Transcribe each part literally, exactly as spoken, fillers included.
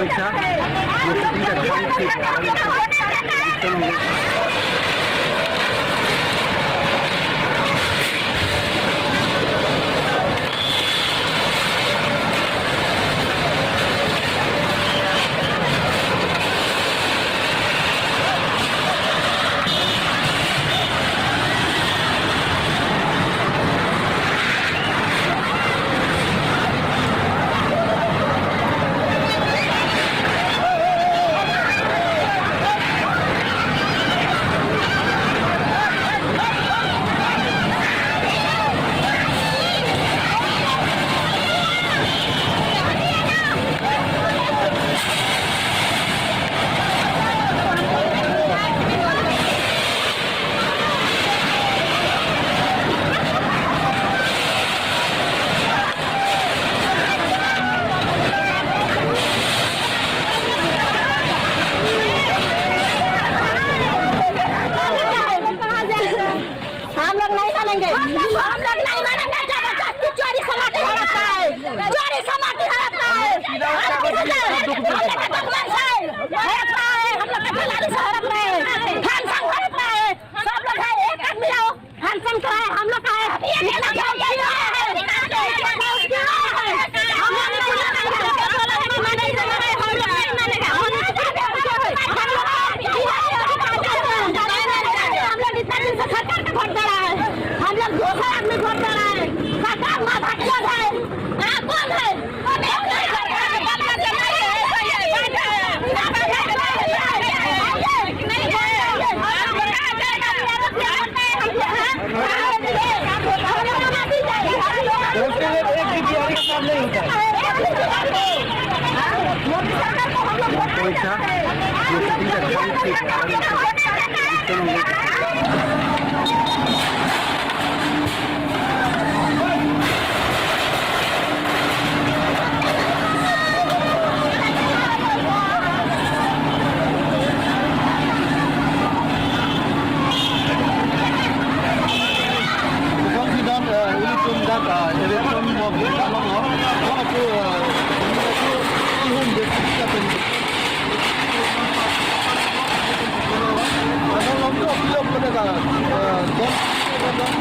Pisa, dua puluh tiga, dua puluh tiga. हम लोग नहीं मानेंगे, हम लोग नहीं मानेंगे। जबरदस्ती चोरी समाती हड़पता है, चोरी समाती हड़पता है। हम लोग का डॉक्यूमेंट्स है, हड़पता है, हम लोग का दलाली से हड़प रहे हैं, हम संग हड़प रहे हैं, सब लोग है, एक आदमी आओ, हम संग कराए, हम लोग का है, इतना गलती हुआ है, हम लोग ने पुलिस को बोला है कि नहीं मानेगा, हम लोग नहीं मानेगा, हम लोग हम लोग इतना दिन से सरकार पे वोट डाला है, हम लोग दूसरा आदमी वोट डाला है, सरकार माथा क्यों है? हाँ, कौन है? एक भी बिहारी के साथ नहीं होता। Bukan sidang, eh, ilitum dak, eh, election mo bilang mo, mo tu, eh, ini tu ihum dia kita pen. Ada lom tu belum pada dah, eh, don, don, don.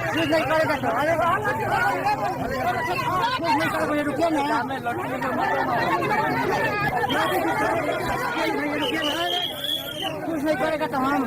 कुछ नहीं करेगा तो, अरे, कुछ नहीं करेगा, रुकिए ना। कुछ नहीं करेगा तो हम।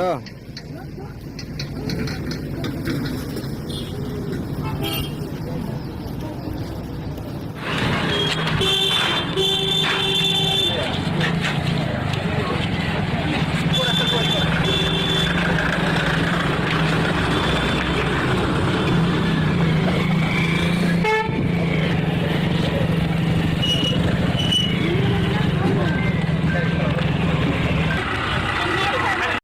Dah.